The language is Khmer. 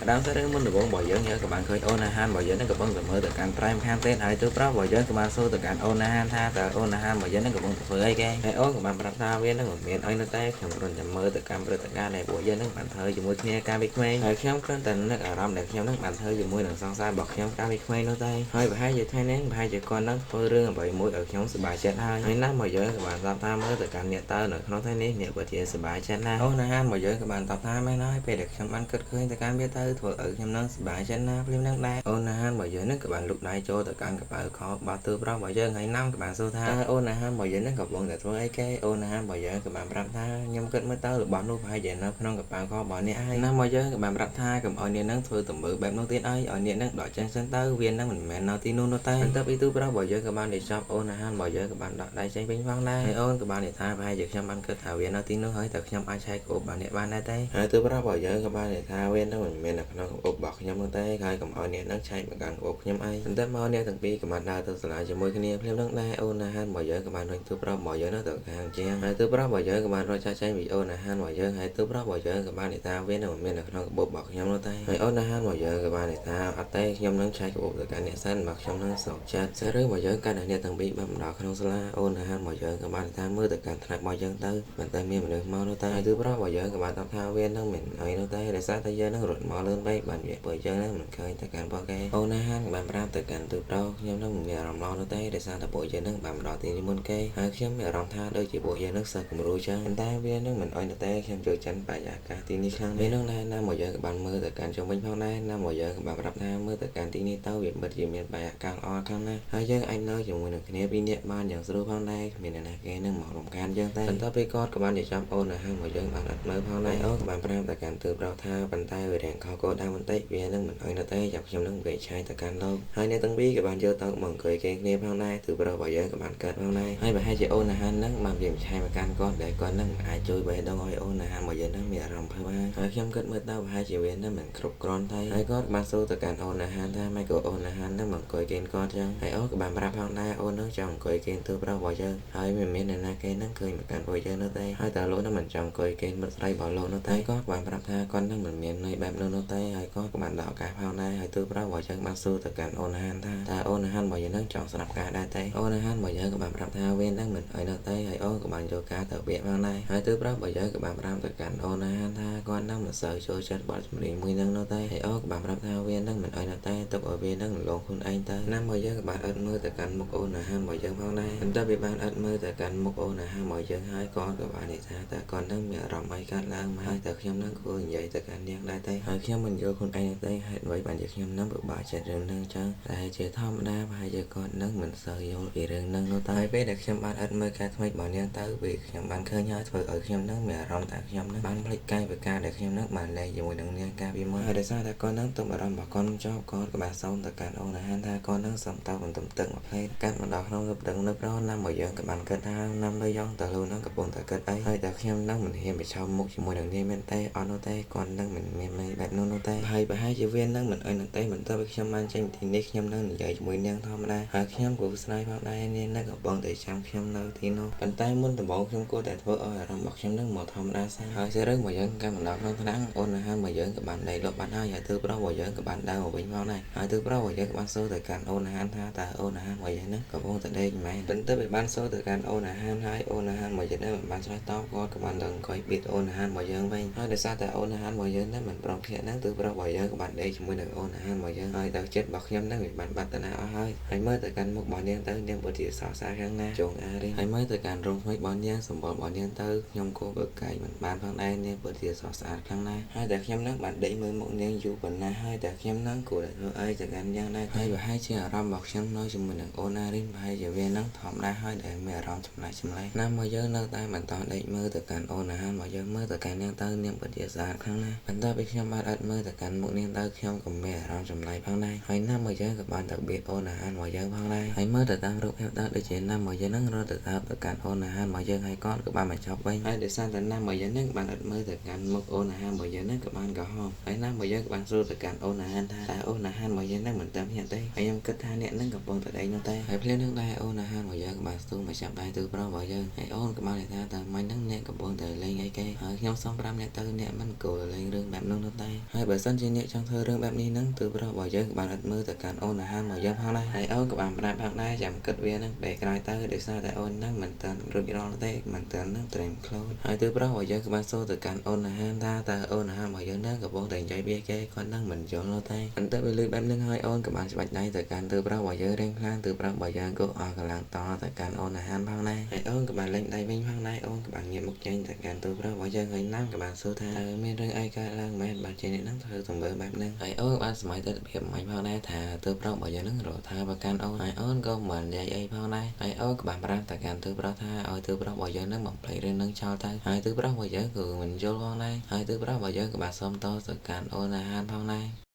ដើមសាច់រឿងមុនដំបូងរបស់យើងយើងក៏បានឃើញអូនអាហាររបស់យើងនឹងកំពុងតែមើលទៅកាន់ត្រែមខាងទៀតហើយទូប្រុសរបស់យើងក៏បានសួរទៅកាន់អូនអាហារថាតើអូនអាហាររបស់យើងនឹងកំពុងតែធ្វើអីគេហើយអូនក៏បានប្រាប់ថាវានឹងមិនមានអីនោះទេខ្ញុំគ្រាន់តែមើលទៅកាន់ព្រឹត្តិការណ៍ដែលពួកយើងនឹងបានធ្វើជាមួយគ្នាកាលពីក្មេងហើយខ្ញុំគ្រាន់តែនឹកអារម្មណ៍ដែលខ្ញុំនឹងបានធ្វើជាមួយនឹងសង្សាររបស់ខ្ញុំកាលពីក្មេងនោះទេហើយប្រហែលជាថ្ងៃនេះប្រហែលជាគាត់នឹងធ្វើរឿងអ្វីមួយឲ្យខ្ញុំសប្បាយចិត្តហើយហើយណាស់មកយើងក៏បានតបថាមើលទៅកាន់អ្នកតើនៅក្នុងថ្ងៃនេះអ្នកពិតជាសប្បាយចិត្តណាស់អូនអាហារមកយើងក៏បានតបថាមែនហើយពេលដែលខ្ញុំបានគិតឃើញទៅកាន់វាទៅធ្វើឲ្យខ្ញុំនឹងសប្បាយចិត្តណាស់ភ្លាមនឹងដែរអូនអាហាររបស់យើងនឹងក៏បានលុកដៃចូលទៅកាន់កប៉ៅខោរបស់ទូប្រុសរបស់យើងហើយណាំក៏បានសួរថាតើអូនអាហាររបស់យើងនឹងកំពុងតែធ្វើអីគេអូនអាហាររបស់យើងក៏បានប្រាប់ថាខ្ញុំគិតមើលទៅរបស់នោះប្រហែលជានៅក្នុងកប៉ៅខោរបស់អ្នកហើយណាំមកយើងក៏បានប្រាប់ថាកុំឲ្យអ្នកនឹងធ្វើទំមើបែបនោះទៀតអីឲ្យអ្នកនឹងដកចេញសិនទៅវានឹងមិនមែននៅទីនោះនោះទេបន្ទាប់ពីទូប្រុសរបស់យើងក៏បាននិយាយចប់អូនអាហាររបស់យើងក៏បានដកដៃចេញវិញផងដែរហើយអូនក៏បាននិយាយថាប្រហែលជាខ្ញុំបានគិតថាវានៅទីនោះហើយតែខ្ញុំអាចឆែកអូបរបស់អ្នកបានដែរទេហើយទូប្រុសរបស់យើងក៏បាននិយាយថាវានឹងមិនមែននៅក្នុងកាបូបរបស់ខ្ញុំនោះទេហើយកុំឲ្យអ្នកនឹងឆែកមកកាន់កាបូបខ្ញុំអីបន្ទាប់មកអ្នកទាំងពីរក៏បានដើរទៅសាលាជាមួយគ្នាភ្លាមនឹងដែរអូនអាហាររបស់យើងក៏បានរុញទូប្រុសរបស់យើងនៅទៅខាងជាងហើយទូប្រុសរបស់យើងក៏បានរត់ចាក់ចេញពីអូនអាហាររបស់យើងហើយទូប្រុសរបស់យើងក៏បាននិយាយថាវានឹងមិនមាននៅក្នុងកាបូបរបស់ខ្ញុំនោះទេហើយអូនអាហាររបស់យើងក៏បាននិយាយថាអត់ទេខ្ញុំនឹងឆែកកាបូបទៅកាន់អ្នកសិនមកខ្ញុំនឹងសោកចិត្តសារឿងរបស់យើងកាន់តែអ្នកទាំងពីរបានមកដល់ក្នុងសាលាអូនអាហាររបស់យើងក៏បានថាមើលទៅកាន់ថ្នាក់របស់យើងទៅមិនតែមានមនុស្សមកនោះទេហើយទូប្រុសរបស់យើងក៏បានតបថាវានឹងមិនអីនោះទេដោយសារតែយើងនឹងរត់មកលឿនពេកបានវាបើយើងនឹងមិនឃើញទៅកាន់ពួកគេអូនអាហារក៏បានប្រាប់ទៅកាន់ទូប្រុសខ្ញុំនឹងមិនមានអារម្មណ៍ល្អនោះទេដោយសារតែពួកយើងនឹងបានមកដល់ទីនេះមុនគេហើយខ្ញុំមានអារម្មណ៍ថាដូចជាពួកយើងនឹងសិស្សគំរូចឹងប៉ុន្តែវានឹងមិនអីនោះទេខ្ញុំចូលចិត្តបរិយាកាសទីនេះខ្លាំងពេលនោះដែរណាមកយើងក៏បានមើលទៅកាន់ជុំវិញផងដែរណាមកយើងក៏បានប្រាប់ថាមើលទៅកាន់ទីនេះទៅវាពិតជាមានបរិយាកាសល្អខ្លាំងណាស់ហើយយើងអាចនៅជាមួយនឹងគ្នាពីរនាក់បានយ៉ាងស្រួលផងដែរគ្មានអ្នកណាគេនឹងមករំខានយើងទេបន្ទាប់ពីគាត់ក៏បាននិយាយចាប់អូនអាហារមកយើងបានអត់មើលផងដែរអូក៏បានប្រាប់ទៅកាន់ទើបប្រុសថាប៉ុន្តែវារាងខុសគោលដៅបន្តិចវានឹងមិនអោយនៅទេចាប់ខ្ញុំនឹងវាឆាយទៅកាន់លោកហើយអ្នកទាំងពីរក៏បានយកទៅមកអង្គុយគេងគ្នាផងដែរទើបប្រុសរបស់យើងក៏បានកើតផងដែរហើយប្រហែលជាអូនអាហារនឹងបានវាឆាយមកកាន់គាត់ដែលគាត់នឹងអាចជួយបេះដូងឲ្យអូនអាហារមកយើងនឹងមានអារម្មណ៍ភ័យបានហើយខ្ញុំគិតមើលទៅប្រហែលជាវានឹងមិនគ្រប់គ្រាន់ទេហើយគាត់បានសួរទៅកាន់អូនអាហារថាមិនក៏អូនអាហារនឹងមកអង្គុយគេងគាត់ចឹងហើយអូនក៏បានប្រាប់ផងដែរអូននឹងចង់អង្គុយគេងទើបប្រុសរបស់យើងហើយមិនមានអ្នកណាគេនឹងឃើញមកកាន់ពួកយើងនោះទេហើយតើលោកនឹងមិនចង់អង្គុយគេងមិត្តស្រីរបស់លោកនោះទេគាត់បានប្រាប់ថាគាត់នឹងមិនមានន័យបែបនោះនោះទេហើយគាត់ក៏បានដកឱកាសផងដែរហើយទើបប្រុសរបស់យើងបានសួរទៅកាន់អូនអាហារថាតើអូនអាហាររបស់យើងនឹងចង់ស្ដាប់ការដែរទេអូនអាហាររបស់យើងក៏បានប្រាប់ថាវានឹងមិនអីនោះទេហើយអូនក៏បានយកការទៅពាក្យផងដែរហើយទើបប្រុសរបស់យើងក៏បានប្រាប់ទៅកាន់អូនអាហារថាគាត់នឹងមិនសូវចូលចិត្តបទចម្រៀងមួយនឹងនោះទេហើយអូនក៏បានប្រាប់ថាវានឹងមិនអីនោះទេទុកឲ្យវានឹងលងខ្លួនឯងទៅណាមកយើងក៏បានអត់មើលទៅកាន់មុខអូនអាហាររបស់យើងផងដែរបន្ទាប់ពីបានអត់មើលទៅកាន់មុខអូនអាហាររបស់យើងហើយគាត់ក៏បាននិយាយថាតើគាត់នឹងមានអារម្មណ៍អីកើតឡើងមកហើយតើខ្ញុំនឹងគួរនិយាយទៅកាន់នាងដែរទេហើយខ្ញុំមិនយល់ខ្លួនឯងទេហេតុអ្វីបានជាខ្ញុំនឹងពិបាកចិត្តរឿងនឹងចឹងតែជាធម្មតាប្រហែលជាគាត់នឹងមិនសូវយល់ពីរឿងនឹងនោះតែពេលដែលខ្ញុំបានអត់មើលការថ្មីរបស់នាងទៅពេលខ្ញុំបានឃើញហើយធ្វើឲ្យខ្ញុំនឹងមានអារម្មណ៍ថាខ្ញុំនឹងបានភ្លេចកាយវិការដែលខ្ញុំនឹងបានលេងជាមួយនឹងនាងកាលពីមុនហើយដោយសារតែគាត់នឹងទុំអារម្មណ៍របស់គាត់ចោលគាត់ក៏បានសូមទៅកាន់អូនអាហារថាគាត់នឹងសុំទៅបន្ទប់ទឹកមួយផ្លេតកាត់មកដល់ក្នុងទឹកដឹងនៅប្រុសណាមកយើងក៏បានគិតថាណាំលើយ៉ងតើលូនឹងកំពុងតែគិតអីហើយតែខ្ញុំនឹងមិនហ៊ានប្រឈមមុខជាមួយនឹងនាងមែនទេអត់នោះទេគាត់នឹងមិនមានន័យបែបនោះនោះទេហើយប្រហែលជាវានឹងមិនអីនោះទេបន្ទាប់ពីខ្ញុំបានចេញពីទីនេះខ្ញុំនឹងនិយាយជាមួយនាងធម្មតាហើយខ្ញុំក៏ស្ដាយផងដែរនាងនឹងកំពុងតែចាំខ្ញុំនៅទីនោះប៉ុន្តែមុនដំបូងខ្ញុំគួរតែធ្វើឲ្យអារម្មណ៍របស់ខ្ញុំនឹងមកធម្មតាសិនហើយសេរឿងរបស់យើងកាន់មកដល់ក្នុងថ្នាក់អូនអាហាររបស់យើងក៏បានដេកលក់បានហើយហើយទើបប្រុសរបស់យើងក៏បានដើរមកវិញផងដែរហើយទើបប្រុសរបស់យើងក៏បានសួរទៅកាន់អូនអាហារថាតើអូនអាហាររបស់យើងនឹងកំពុងតែដេកមែនបន្ទាប់ពីបានសួរទៅកាន់អូនអាហារហើយអូនអាហាររបស់យើងនឹងមិនបានឆ្លើយតបគាត់ក៏បានឡើងអង្គុយបៀតអូនអាហាររបស់យើងវិញហើយដោយសារតែអូនអាហាររបស់យើងនឹងមិនព្រមភ្ញាក់នឹងទើបប្រុសរបស់យើងក៏បានដេកជាមួយនឹងអូនអាហាររបស់យើងហើយដល់ចិត្តរបស់ខ្ញុំនឹងវាបានបាត់ទៅណាអស់ហើយហើយមើលទៅកាន់មុខរបស់នាងទៅនាងពិតជាសរសើរខាងណាចងអារីហើយមើលទៅកាន់រោងថ្មីរបស់នាងសម្បុររបស់នាងទៅខ្ញុំក៏បើកាយមិនបានផងដែរនាងពិតជាស្រស់ស្អាតខ្លាំងណាស់ហើយតែខ្ញុំនឹងបានដេកមើលមុខនាងយូរប៉ុណ្ណាហើយតែខ្ញុំនឹងគួរតែធ្វើអីទៅកាន់យ៉ាងដែរហើយប្រហែលជាអារម្មណ៍របស់ខ្ញុំនៅជាមួយនឹងអូនណារីនប្រហែលជាវានឹងធម្មតាហើយដែលមានអារម្មណ៍ចម្លែកចម្លែកណាមកយើងនៅតែបន្តដេកមើលទៅកាន់អូនអាហារមកយើងមើលទៅកាន់នាងទៅនាងពិតជាស្អាតខ្លាំងណាស់បន្ទាប់ពីខ្ញុំបានអត់មើលទៅកាន់មុខនាងទៅខ្ញុំក៏មានអារម្មណ៍ចម្លែកផងដែរហើយណាមកយើងក៏បានទៅបៀតអូនអាហារមកយើងផងដែរហើយមើលទៅតាមរូបភាពទៅដូចជាណាមកយើងនឹងរត់ទៅតាមទៅកាន់អូនអាហារមកយើងហើយគាត់ក៏បានបញ្ចប់វិញហើយដោយសារតែណាមកយើងនឹងបានអត់មើលទៅកាន់មុខអូនអាហារមកយើងនឹងក៏បានក្រហមហើយណាមកយើងក៏បានសួរទៅកាន់អូនអាហារថាតើអូនអាហារមកយើងនឹងមិនតាមហ៊ានទេហើយខ្ញុំគិតថាអ្នកនឹងកំពុងតែដេកនោះទេហើយភ្លាមនឹងដែរអូនអាហារមកយើងក៏បានស្ទូមកចាប់ដៃទៅប្រុសរបស់យើងហើយអូនក៏បាននិយាយថាតើមិញនឹងអ្នកកំពុងតែលេងអីគេហើយខ្ញុំសូមប្រាប់អ្នកទៅអ្នកមិនគួរលេងរឿងបែបនោះនោះទេ ហើយបើសិនជាអ្នកចង់ធ្វើរឿងបែបនេះហ្នឹងទើបប្រុសរបស់យើងក៏បានអត់មើលទៅកាន់អូនអាហារមកយើងផងដែរហើយអូនក៏បានប្រាប់ផងដែរចាំគិតវាហ្នឹងពេលក្រោយទៅដោយសារតែអូនហ្នឹងមិនទាន់រួចរាល់ទេមិនទាន់នឹងត្រៀមខ្លួនហើយទើបប្រុសរបស់យើងក៏បានសួរទៅកាន់អូនអាហារថាតើអូនអាហាររបស់យើងហ្នឹងកំពុងតែនិយាយវាគេគាត់ហ្នឹងមិនយល់នោះទេបន្ទាប់ពីលឺបែបហ្នឹងហើយអូនក៏បានច្បាច់ដៃទៅកាន់ទើបប្រុសរបស់យើងរៀងខ្លាំងទើបប្រុសរបស់យើងក៏អស់កម្លាំងតទៅកាន់អូនអាហារផងដែរហើយអូនក៏បានលេងដៃវិញផងដែរអូនក៏បានងាកមុខចេញទៅកាន់ទើបប្រុសរបស់យើងហើយណាំក៏បានសួរថាតើមានរឿងអីកើតឡើងមែនបានជាអ្នកហ្នឹងធ្វើទង្វើបែបហ្នឹងហើយអូនបានសម័យទៅភាពមិញផងដែរថាទើបប្រុសរបស់យើងហ្នឹងរត់ថាប្រកាន់អូនហើយអូនក៏មិននិយាយអីផងដែរហើយអូនក៏បានប្រាប់ទៅកាន់ទើបប្រុសថាឲ្យទើបប្រុសរបស់យើងហ្នឹងបំភ្លេចរឿងហ្នឹងចោលទៅហើយទើបប្រុសរបស់យើងគឺមិនយល់ផងដែរហើយទើបប្រុសរបស់យើងក៏បានសុំតទៅកាន់អូនអាហារផងដែរ។